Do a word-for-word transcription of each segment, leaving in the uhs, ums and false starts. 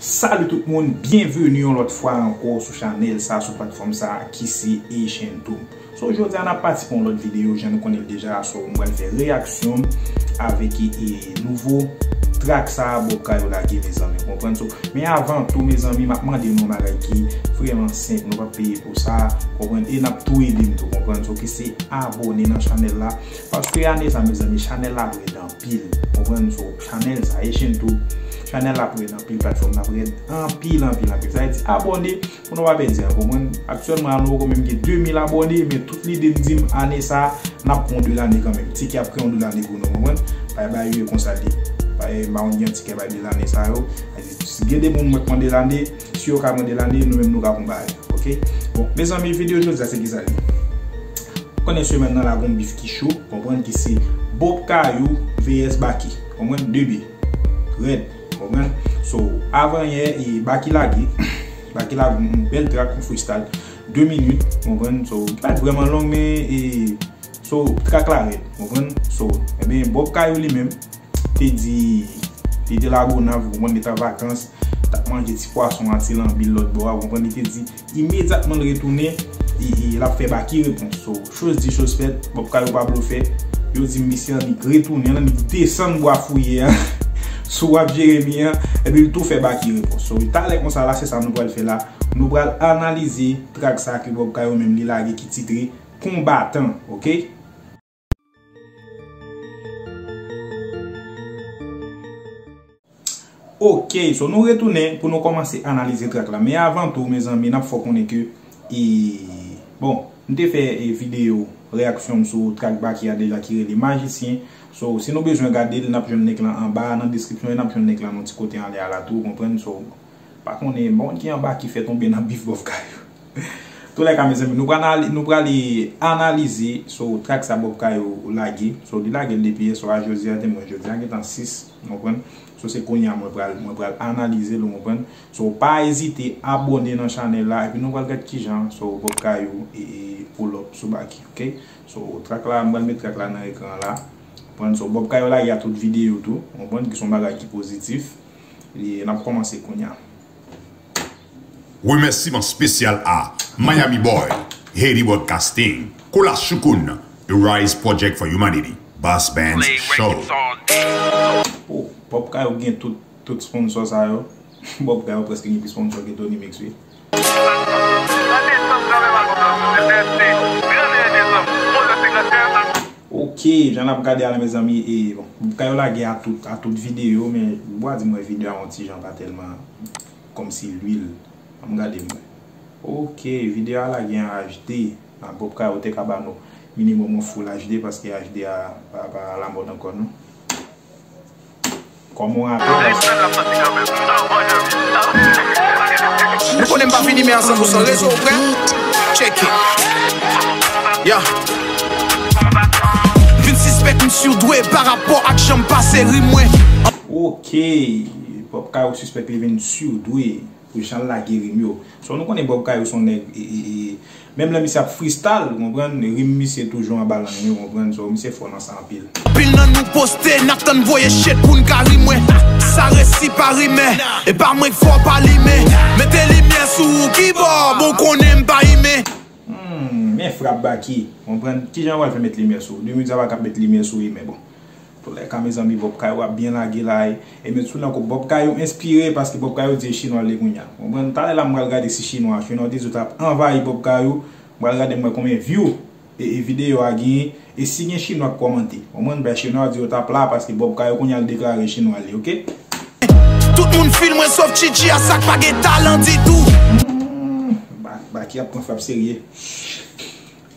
Salut tout moun, byenveni yon lòt fwa ankò sou chanèl sa, sou platfòm sa ki se Haitian Tube. So, jodi a n ap pati pou yon lòt videyo, jan nou konnen l deja, so, m pral fè reyaksyon m avèk e, e, nouvo track sa Bob Kayo lage, mezanmi, w konprann? So, men avan tou, mezanmi, m ap mande nou yon bagay ki vrèman senp, nou p ap peye pou sa, w konprann? E n ap tou ede m tou, w konprann? So, ki se abòne nan chanèl la, paske ane sa, mezanmi, chanèl la ap rèd anpil, w konprann? So, chanèl sa, Haitian Tube, chanèl la ap rèd anpil, platfòm nan ap rèd anpil, anpil, anpil. Sa vle di, abòne, pou nou pa pèdi an, w konprann? Aktyèlman, nou poko menm gen de mil abòne, men tout lide m di m, ane sa, n ap pran yon de lane kanmenm. Tiki ap pran yon de lane pou nou, w konprann? Bay bay yo konsa l ye. Bay, m pa konn gen yon tiki bay de lane sa yo. Sa vle di, si gen de moun mwen pran de lane, si yo ka pran de lane, nou menm nou ka pran bay, oke? Bon, mezanmi, videyo jodi a se ki sa l ye. Konnen semèn nan la gon bif ki cho, konprann, ki se Bob Kayo V S Baky, konprann, de bif. Rèd, konprann. So, avan yè, e, Baky lage, Baky lage yon bèl track, yon freestyle, de minit, konprann. So, li pa t vrèman long, men, e, so, track la rèd, konprann. So, ebyen, Bob Kayo li menm, te di, li te Lagonav, w konprann, li t an vakans, t ap manje ti pwason a, ti lanbi l lòt bò a, w konprann, li te di, imedyatman l retounen, e, e, l ap fè Baky repons. So, chose dit, chose faite, Bob Kayo pa blofè, yo di m misye annik retounen, l annik desann Bwa Fouye a, sou w ap Jeremi an, epi l tou fè Baky repons. So, talè konsa la, se sa nou pral fè la, nou pral analize track sa ke Bob Kayo menm li lage ki titre Konbatan, oke? Ok, so nou retounen pou nou kòmanse analize track la. Men avan tou, mezanmi, n ap fè w konnen ke, e, bon, m te fè, e, videyo reyaksyon m sou track Baky a deja ki rele Majisyen. So, si nou bezwen gade l, n ap jwenn link lan anba a, nan deskripsyon, e n ap jwenn link lan nan ti kote anlè a la tou, w konprann? So, pa konnen, bon, ki anba ki fè tonbe nan bif Bob Kayo. Toulèka, mezanmi, nou pral anali-, nou prale analize, so, track sa Bob Kayo lage. So, li lage l depi yè swa, jodi a te mwen, jodi a gentan sis, w konprann? So, se kounye a mwen pral, mwen pral analize l, w konprann? So, pa ezite abòne nan chanèl la, epi nou pral gad kijan, so, Bob Kayo e, e pull up sou Baky, ok? So, track la, mwen pral met track la nan ekran la. Konprann? So, Bob Kayo lage a tout videyo tou, w konprann? Ki se yon bagay ki pozitif. E n ap kòmanse kounye a. Remèsiman espesyal a Miami Boy, Haiti Broadcasting, Kola Shukun, The Rise Project for Humanity, Boss Bands Show. Oh, Bob Kayo gen tout, tout sponsor sa yo. Bob Kayo prèske gen plis sponsor ke Tony Mix, wi. Ok, jan n ap gade a la, mezanmi, e, bon, Bob Kayo lage a tout, a tout videyo, men, bwa di mwen videyo a yon ti jan pa tèlman kòmsi lwil. Ann gade mwen. Ok, videyo a lage an H D. A, Bob Kayo te ka ba nou minimòm yon full H D, paske H D a pa, pa alamòd ankò, non. Kòman w ape? Nou konnen m pa vini men a san pou san rezo, ou prè? Check it. Yeah. Vin sispèk m sou dwe pa rapò ak jan m pase ri mwen. Ok. Bob Kayo sispèk li vin sou dwe pou jan l lage rim yo. So, nou konnen Bob Kayo se yon nèg, e, e, e, menm lè misye ap freestyle, ou konprann, rim misye toujou anba lang li, ou konprann, so, misye fò nan sa anpil. Anpil nan nou poste, n ap tann voye shit pou n ka rimwe. Sa resi pa rimè, e pa mwen k fò pa limen. Mete limyè sou ou ki bò, bon konnen m pa imen. Hmm, men frap Baky, ou konprann, kijan w al fè met limyè sou ou? Demen sa pa kab met limyè sou ou, men bon. Toulèka, mezanmi, Bob Kayo ap byen lage la, e, e met sou nan kou Bob Kayo enspire, paske Bob Kayo di e chinwa l ye kounye a. Konprann? Talè la, m pral gade si chinwa, chinwa te di yo t ap anvayi Bob Kayo, m pral gade m wè konbyen view, e, e videyo a genyen, e si gen chinwa k kòmante. Konprann? Ben, chinwa di yo t ap la, paske Bob Kayo kounye a l deklare chinwa l ye, ok? Tout moun fil mwen, sof Chichi a, sa k pa gen talan ditou. Hmm, Ba-, Baky ap pran frap serye.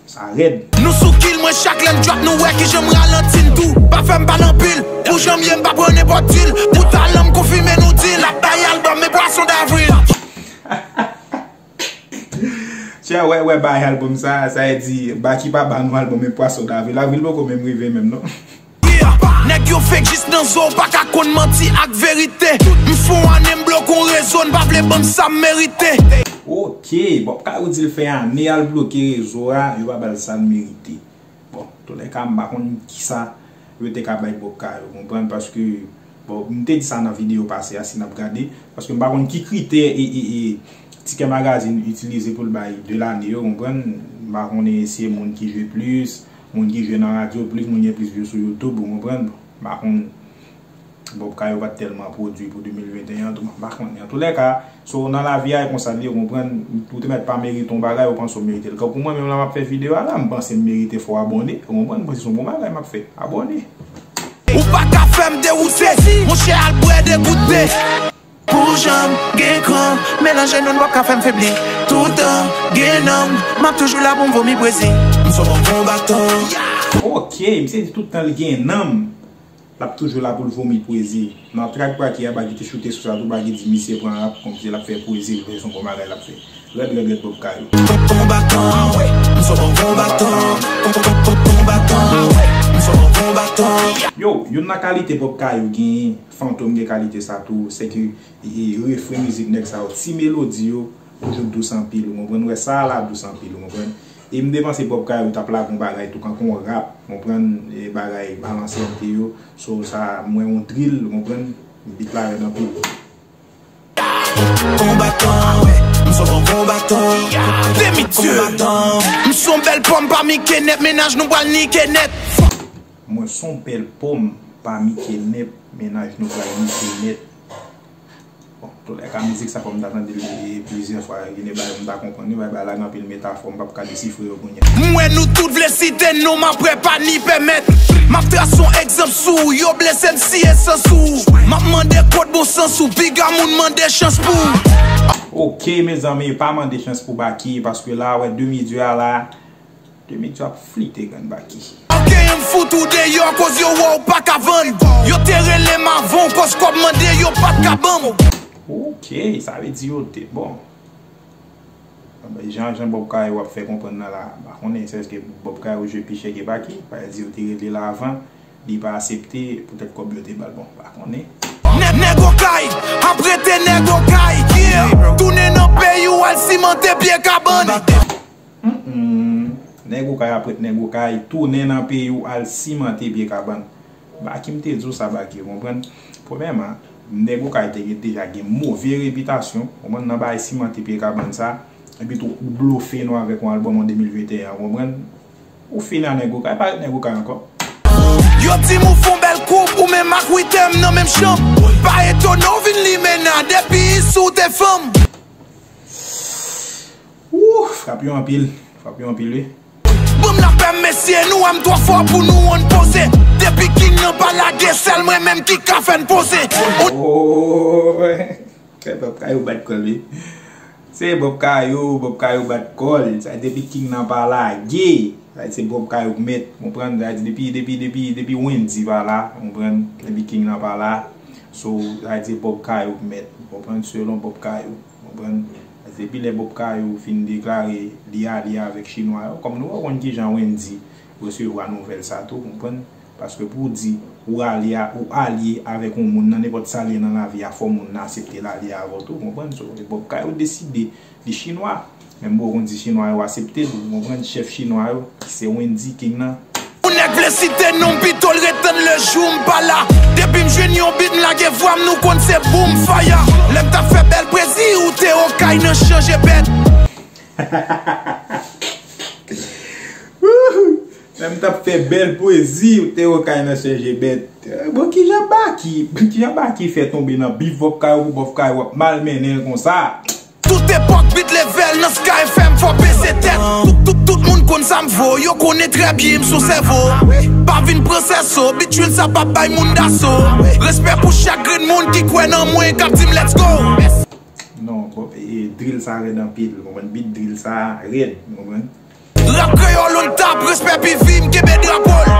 Sa rèd. Nou sou kill mwen, chak lè m drop, nou wè kijan m ralanti n tou. Pa fè m pale anpil, pou jan m ye m pa pran nenpòt dil. Pou talan m konfime nou dil. N ap bay albòm, men pwason davril. Chè, wè, wè, bay albòm sa, sa vle di, Baky pa ba nou albòm, men pwason davril. Avril poko menm rive menm, non. Yeah. Nèg yo fake jis nan zo, pa ka konn manti ak verite. M fon ane m bloke on rezo, n pa vle ban m sa m merite. Ok, Bob Kayo di l fè ane al bloke rezo a, yo pa ba l sa l merite. Bon, toulèka, m pa konn kisa yo te ka bay Bob Kayo, konprann, paske Bon, m te di sa nan videyo pase a, si n ap gade, paske m pa konn ki kritè e, e, e Tikè Magazine itilize pou l bay de lane yo, konprann? M pa konnen si se moun ki jwe plis, moun ki jwe nan radyo plis, moun gen plis view sou YouTube, ou konprann? M pa konn. Bob Kayou pa t tèlman pwodui pou de mil venteyen an tou, m pa konnen. Antoulèka, so, nan lavi a, e konsa l ye, ou konprann, ou te mèt pa merite yon bagay, ou panse w merite l. Kankou mwen menm la m ap fè videyo a la, m panse m merite fè w abòne, ou konprann, m panse se yon bon bagay m ap fè. Abòne. Ou pa ka fè m dewoute, monchè, al bwè de goute. Pou janm gen kran, melanje nou n p ap ka fè m febli. Toutan gen nanm, m ap toujou la pou m vomi pwezi. M se yon konbatan. Ok, misye di tout tan l gen nanm, l ap toujou la pou l vomi pwezi. Nan trak Baky a, Baky te choute sou sa tou, Baky di misye pran rap kòmsi l ap fè pwezi, l vle se yon bon bagay l ap fè. Rèd, rèd, rèd Bob Kayou. Konbatan, m se yon konbatan. Konbatan, m se yon konbatan. Yo, youn nan kalite Bob Kayou genyen, Fantom gen kalite sa tou, se ke e, e, refren mizik nèg sa yo, ti melodi yo, toujou dous anpil, ou konprann? Ou wè sa a la dous anpil, ou konprann? E m te panse Bob Kayou t ap lage yon bagay tou kankou yon rap, ou konprann? E, bagay balanse ante yo, so sa, m wè yon drill, ou konprann? Beat la rèd anpil. Konbatan, m se yon konbatan. Konbatan. M se yon bèl pòm pami kenèp, mennaj nou pral nike nèt. Mwen se yon bèl pòm pami kenèp, mennaj nou pral nike nèt. Bon, toulèka mizik sa fò m ta tande l plizyè fwa, gen de bagay m pa konprann, gen bagay la gen anpil metafò, m p ap ka desifre yo kounye a. M wè nou tout vle site non m apre pa ni pèmèt. M ap trase yon egzanp sou ou, yo blese m siye sans ou. M ap mande kot bon sans ou, piga moun mande chans pou ou. Ok, mezanmi, pa mande chans pou Baky, paske la, wè, demi di a la, Demi di ap flite grann Baky. Ok, m fout ou deyò, koz yo wè w pa ka vann. Yo te rele m avan w, koz kòb mande yo pa t ka ban m. Ok, sa vle di yo te, bon. Jan, jan Bob Kayou ap fè konprann nan la, m pa konnen, se èske Bob Kayou jwe pi chè ke Baky, pa di yo te rele l avan, li pa asepte, poutèt kòb yo te ba l, bon, m pa konnen. Nèg, nèg Okay, ap rete nèg Okay, yeah. Tounen nan peyi w al simante pye kabann. Mm, mm. Nèg Okay ap ret nèg Okay, tounen nan peyi w al simante pye kabann. Baky, m te di w sa, Baky, ou konprann? Premyèman, nèg Okay te gen, deja gen move repitasyon, ou konprann, nan bagay simante pye kabann sa. Epi tou, ou blofe nou avèk yon albòm an de mil venteyen an, ou konprann? Ou fini a nèg Okay, pa ret nèg Okay ankò. Yo di m ou fon bèl koup, ou menm ak Withem nan menm chanm. Pa etone w vin limena, depi isi w te fanm. Wouh, frap yo anpil, frap yo anpil wi. Ban m lapè mesye, nou wè m twò fò pou nou ann poze. Depi king nan pa lage, sèl mwen menm ki ka fè n poze. Oh, se Bob Kayou bat kò l wi. Se Bob Kayou, Bob Kayou bat kò l. Sa depi king nan pa lage, sa se Bob Kayou k mèt. Konprann? Sa depi, depi, depi, depi Wendy pa la, konprann? Depi king nan pa la, so sa se Bob Kayou k mèt. Konprann? Selon Bob Kayou. Konprann? Depi lè Bob Kayou fin deklare li alye avèk chinwa yo, kòm nou pa konn kijan Wendy resevwa nouvèl sa tou, konprann? Paske pou w di ou alye a, ou alye avèk yon moun nan nenpòt sa l ye nan lavi a, fò moun nan aksepte l alye avè w tou, konprann? So, Bob Kayou deside li chinwa, men m poko konn si chinwa yo aksepte l, ou konprann? Chèf chinwa yo, ki se Wendy King nan, Yon nèg vle site non m, pito l ret tann le jou m pa la. Depi m jwenn yon beat, m lage vwa m, nou konn se boom fire. Lè m t ap fè bèl pwezi, ou te Okay nan chanje bèt. Lè m t ap fè bèl pwezi, ou te Okay nan chanje bèt. Bon, kijan Baky, kijan Baky fè tonbe nan bif Bob Kayou pou Bob Kayou ap malmennen l konsa? Tout epòk beat level nan Sky F M fò bese tèt. Tout, tout, tout moun konn sa m vo, yo konnen trè byen m son sèvo. Pa vin pran sèso, beat drill sa p ap bay moun daso. Respè pou chak grenn moun ki kwè nan mwen, k ap di m let's go. Non, bon, e, drill sa rèd anpil, ou konprann? Beat drill sa rèd, ou konprann? Rap kreyòl on top, respè P V, m kenbe drapo l.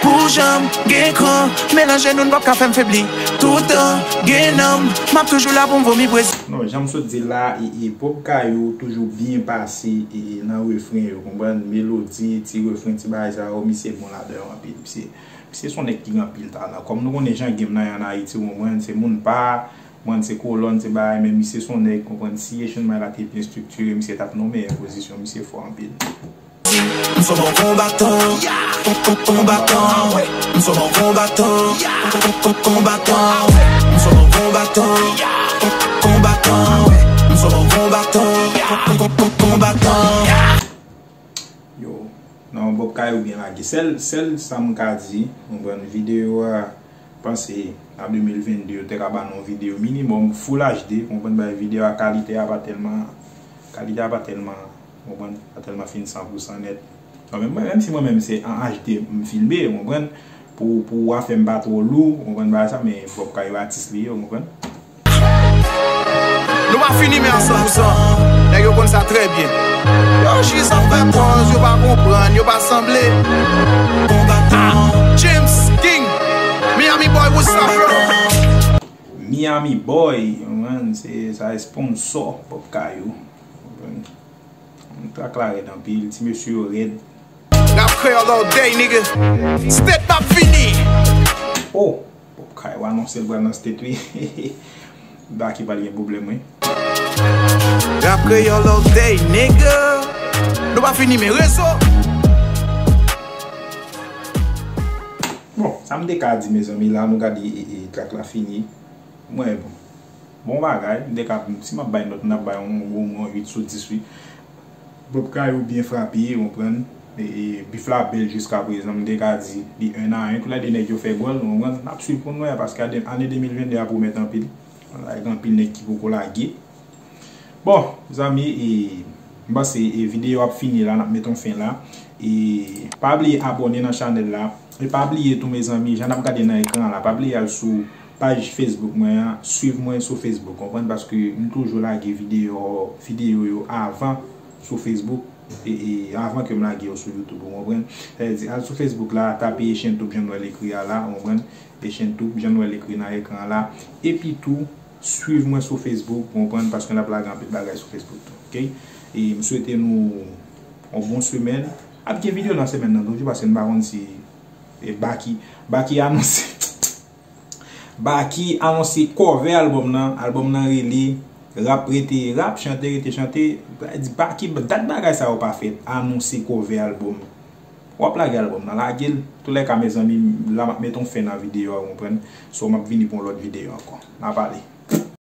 Pou jan m gen kran, melanje nou n p ap ka fè m febli. Toutan gen nanm, m ap toujou la pou m vomi pwezi. Non, jan m sot di l la, e, e, Bob Kayou toujou byen pase, e, e, nan refren yo, konprann? Melodi, ti refren, ti bagay sa yo, misye bon ladan yo anpil. Misye, misye se yon nèg ki gen anpil talan. Kòm nou konnen jan game nan ye ann Ayiti, ou konprann, se moun pa, Mwen se kolòn, se bagay, men misye se yon nèg, konprann, si Asian Mike la te byen estriktire, misye t ap nan yon meyè pozisyon, misye fò anpil. M se yon bon konbatan, kon- kon- konbatan. M se yon bon konbatan, kon- kon- konbatan. M se yon bon konbatan, kon- kon- konbatan. M se yon bon konbatan, kon- kon- kon- konbatan. Yo, non, Bob Kayou byen lage. Sèl, sèl sa m ka di, konprann, videyo a, panse a de mil vennde, yo te ka ba nou yon videyo minimòm full H D, konprann, bay videyo a kalite a pa tèlman, kalite a pa tèlman, konprann, pa tèlman fin san pou san nèt. Non, men mwen, menm si mwen menm se an H D m filme, konprann, pou, pou afè m pa twò lou, konprann, bagay sa, men Bob Kayou atis li ye, konprann. Nou pa fini men an san pou san. Nèg yo konn sa trè byen. Yo jis ap fè pòz, yo pa konprann, yo pa sanble. Ah, James King, Miami Boy, what's up, bro? Miami Boy, man, se sa, sponsor Bob Kayou. Trak la rèd anpil, ti mesye yo rèd. Rap Kreyòl all day, nigga. State m ap vini. Oh, Bob Kayou anonse l pral nan state wi. Baky pral gen pwoblèm wi. Rap Kreyòl all day, nigga. Nou pa fini men rezo. Bon, sa m te ka di, mezanmi, la nou gade e, e, trak la fini. Mwen, bon. Bon bagay, m te ka, si m ap bay nòt, m ap bay yon, yon, yon uit sou dis wi. Bob Kayou byen frape, ou konprann. E, e, bif la bèl jiska prezan, m te ka di li en a en. Tou lè de nèg yo fè gòl, ou konprann. N ap swiv pou n wè, paske ane, ane de mil vennde a pwomèt anpil. Gen anpil nèg ki poko lage. Bon, zanmi, e, m panse, e, videyo ap fini la, n ap met yon fen la. E, pa bliye abòne nan chanèl la. E pa bliye tou, mezanmi, jan n ap gade nan ekran an la, pa bliye al sou paj Facebook mwen an, swiv mwen sou Facebook, konprann, paske m toujou lage videyo, videyo yo avan sou Facebook, e, e, avan ke m lage yo sou YouTube, ou konprann? Sa vle di, al sou Facebook la, tape Echann Toup jan nou wè l ekri a la, ou konprann? Echann Toup jan nou wè l ekri nan ekran an la, epi tou, swiv mwen sou Facebook, ou konprann, paske n ap lage anpil bagay sou Facebook tou, oke? E m swete nou yon bon semèn. Ap gen videyo nan semèn nan toujou, paske m pa konn si, e, Baky, Baky anonse Baky anonse cover album nan. Album nan rele Rap Rete Rap, Chante Rete Chante. Sa vle di Baky, dat bagay sa yo pa fèt, anonse cover album. W ap lage album nan, lage l. Toulèka, mezanmi, la m ap met yon fen nan videyo a, ou konprann. So, m ap vini pou yon lòt videyo ankò. N a pale.